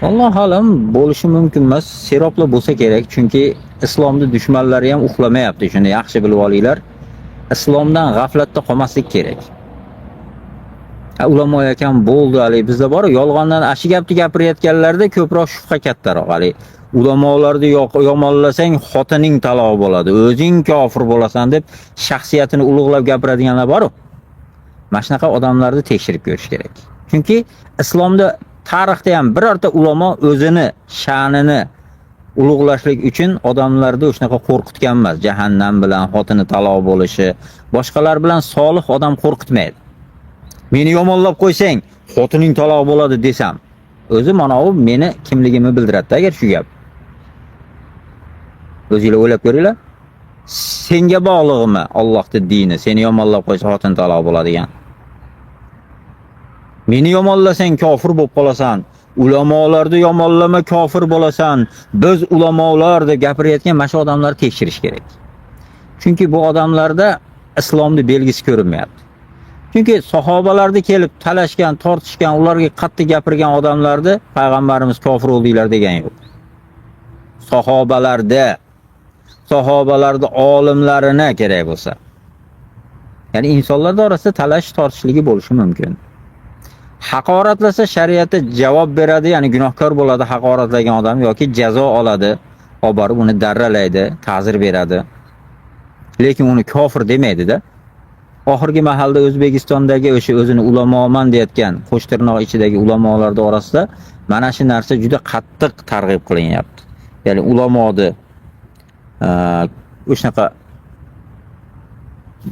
Allohu alam, bo'lishi mumkin emas, seroblar bo'lsa kerak, chunki islomni dushmanlari ham uxlamayapti, shuni yaxshi bilib olinglar. Islomdan g'aflatda qolmaslik kerak. Ha, ulamo ekan bo'ldi, haligi bizda bor yolg'ondan ashi gapni gapirayotganlarda ko'proq shubha kattaroq. Haligi ulamolarni yomonlasang xotining taloq bo'ladi, o'zing kofir bo'lasan deb shaxsiyatini ulug'lab gapiradiganlar bor-ku. Mana shunaqa odamlarni tekshirib ko'rish kerak. Chunki islomda tarixda ham birorta ulamo o'zini sha'nini ulug'lashlik uchun odamlarni shunaqa qo'rqitgan emas. Jahannam bilan, xotini taloq bo'lishi, boshqalar bilan solih odam qo'rqitmaydi. Meni yomonlab qo'ysang, xotining taloq bo'ladi desam, o'zi mana u meni kimligimni bildiradi agar shu gap. O'zinglar o'ylab ko'ringlar. Senga bog'liqmi Allohning dini? Seni yomonlab qo'ysa xotin taloq bo'ladigan. Meni yomonlasang kofir bo'lib qolasan. Ulamolarni yomonlama, kofir bo'lasan. Biz ulamolar deb gapirayotgan mana shu odamlarni tekshirish kerak. Chunki bu odamlarda islomning belgisi ko'rinmayapti. Chunki sahobalarni kelib talashgan, tortishgan, ularga qattiq gapirgan odamlarni payg'ambarimiz kofir bo'ldinglar degan yo'q. Sahobalarda, sahobalarni olimlarini kerak bo'lsa. Ya'ni insonlar orasida talash tortishligi bo'lishi mumkin. Haqoratlasa shariatda javob beradi, ya'ni gunohkor bo'ladi haqoratlagan odam yoki jazo oladi, olib borib uni darralaydi, ta'zir beradi. Lekin uni kofir demaydi-da. Oxirgi mahalda O'zbekistondagi o'sha o'zini ulamoman deyotgan qo'shtirnoq ichidagi ulamolar orasida mana shu narsa juda qattiq targ'ib qilinyapti. Ya'ni ulamoni o'shanaqa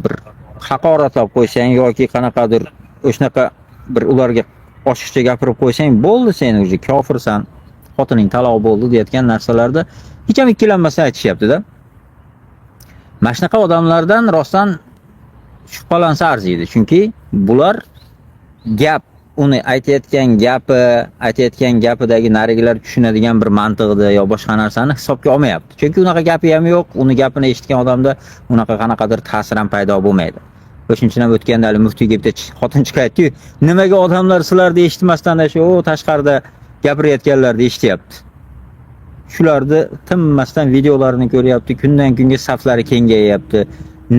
bir haqoratlab qo'ysang yoki qanaqadir o'shanaqa bir ularga oshiqcha gapirib qo'ysang, bo'ldi, sen уже kofirsan, xotining taloq bo'ldi deyotgan narsalarda hech ham ikkilanmasdan aytishyapti-da. Mana shunaqa odamlardan rostdan shubhalansa arziydi. Chunki bular gap, uni aytayotgan gapi, aytayotgan gapidagi narigilar tushunadigan bir mantiqni yo boshqa narsani hisobga olmayapti. Chunki unaqa gapi ham yo'q, uni gapini eshitgan odamda unaqa qanaqadir ta'sir ham paydo bo'lmaydi. O'shuning uchun ham o'tganda hali muftiyga bitta xotin chiqib aytdi-yu, nimaga odamlar sizlarni eshitmasdan shu tashqarida gapirayotganlarni eshityapti. Shularni tinmasdan videolarini ko'ryapti, kundan kunga saflari kengayapti.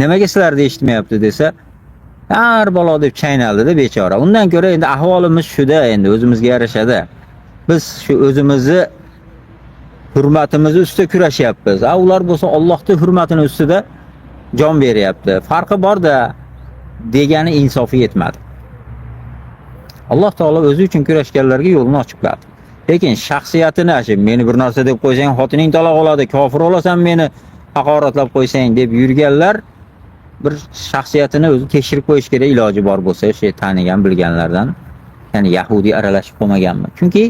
Nimaga sizlarni eshitmayapti desa, har balo deb chaynaldi-da bechora. Undan ko'ra endi ahvolimiz shuda, endi o'zimizga yarashadi. Biz shu o'zimizni hurmatimizni ustida kurashyapmiz. A ular bo'lsa Allohning hurmatini ustida jon beryapti. Farqi bor-da degani insofi yetmadi. Alloh taolo o'zi uchun kurashganlarga yo'lini ochib qo'yadi. Lekin shaxsiyatini shu meni bir narsa deb qo'ysang, xotining taloq oladi, kofir olasan meni haqoratlab qo'ysang deb yurganlar bir shaxsiyatini o'zi tekshirib qo'yish kerak, iloji bor bo'lsa, o'sha tanigan bilganlardan, ya'ni yahudiy aralashib qolmaganmi? Chunki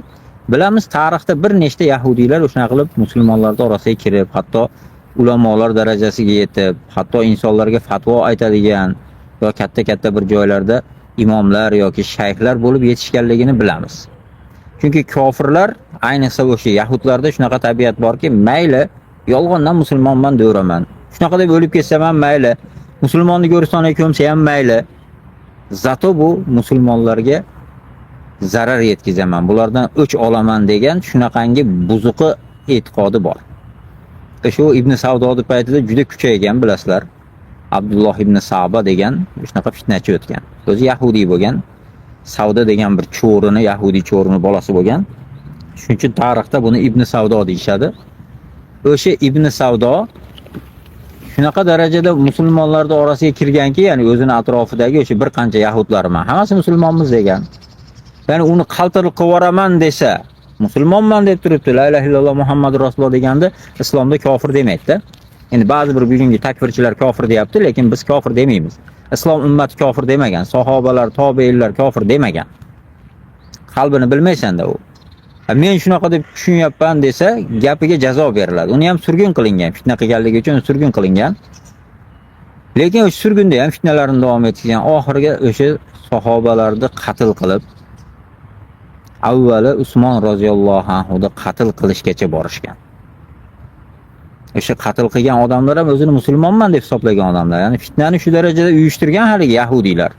bilamiz, tarixda bir nechta yahudiylar o'shanaqa qilib musulmonlarning orasiga kirib, hatto ulamolar darajasiga yetib, hatto insonlarga fatvo aytadigan yo katta-katta bir joylarda imomlar yoki shayxlar bo'lib yetishganligini bilamiz. Chunki kofirlar, ayniqsa o'sha yahudlarda shunaqa tabiat borki, mayli, yolg'ondan musulmonman deyveraman. Shunaqa deb o'lib ketsam ham mayli, musulmonni go'ristoniga ko'msa ham mayli. Зато bu musulmonlarga zarar yetkazaman, bulardan o'ch olaman degan shunaqangi buzuqi e'tiqodi bor. O'sha Ibn Savdoni paytida juda kuchaygan, bilasizlar. Abdulloh ibn Saba degan shunaqa fitnachi o'tgan. O'zi yahudiy bo'lgan. Savdo degan bir cho'rini, yahudiy cho'rini bolasi bo'lgan. Shuning uchun tarixda buni Ibn Savdo deyishadi. O'sha Ibn Savdo shunaqa darajada musulmonlarning orasiga kirganki, ya'ni o'zini atrofidagi o'sha bir qancha yahudlar bilan hammasi musulmonmiz degan. Ya'ni uni qaltir qilib yuboraman desa, musulmonman deb turibdi, la ilaha illalloh Muhammadur rasululloh deganda islomda kofir demaydi-da. Endi ba'zi bir bugungi takfirchilar kofir deyapti, lekin biz kofir demaymiz. Islom ummati kofir demagan, sahobalar, tobiinlar kofir demagan. Qalbini bilmaysan-da u. Men shunaqa deb tushunyapman desa, gapiga jazo beriladi. Uni ham surgun qilingan, fitna qilganligi uchun surgun qilingan. Lekin o'sha surgunda ham fitnalarini davom etgan. Oxirgi o'sha sahobalarni qatl qilib, avvali Usmon roziyallohu anhuni qatl qilishgacha borishgan. O'sha qatl qilgan odamlar ham o'zini musulmonman deb hisoblagan odamlar. Ya'ni fitnani shu darajada uyushtirgan haligi yahudiylar.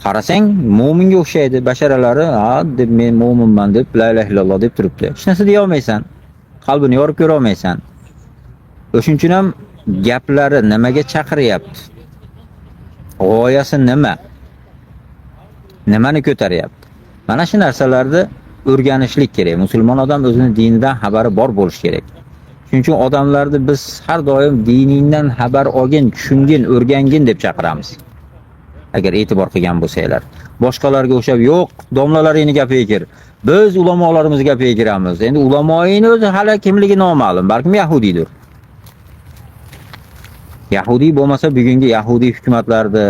Qarasang, mo'minga o'xshaydi, basharalari, ha deb men mo'minman deb, la ilaha illalloh deb turibdi. Hech narsa deya olmaysan. Qalbini yorib ko'ra olmaysan. O'shuning uchun ham gaplari nimaga chaqiryapti? G'oyasi nima? Nimani ko'taryapti? Mana shu narsalarni o'rganishlik kerak. Musulmon odam o'zini dinidan xabari bor bo'lishi kerak. Shuning uchun odamlarni biz har doim diningdan xabar olgin, tushungin, o'rgangin deb chaqiramiz. Agar e'tibor qilgan bo'lsanglar. Boshqalarga o'xshab yo'q, domlalaringni gapiga kir. Biz ulamolarimiz gapiga kiramiz. Endi ulamoyini o'zi hali kimligi noma'lum, balkim yahudiydir. Yahudiy bo'lmasa bugungi yahudiy hukumatlarni,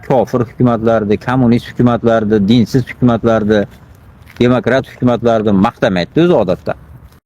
kofir hukumatlarni, kommunist hukumatlarni, dinsiz hukumatlarni, demokrat hukumatlarni maqtamaydi o'zi odatda.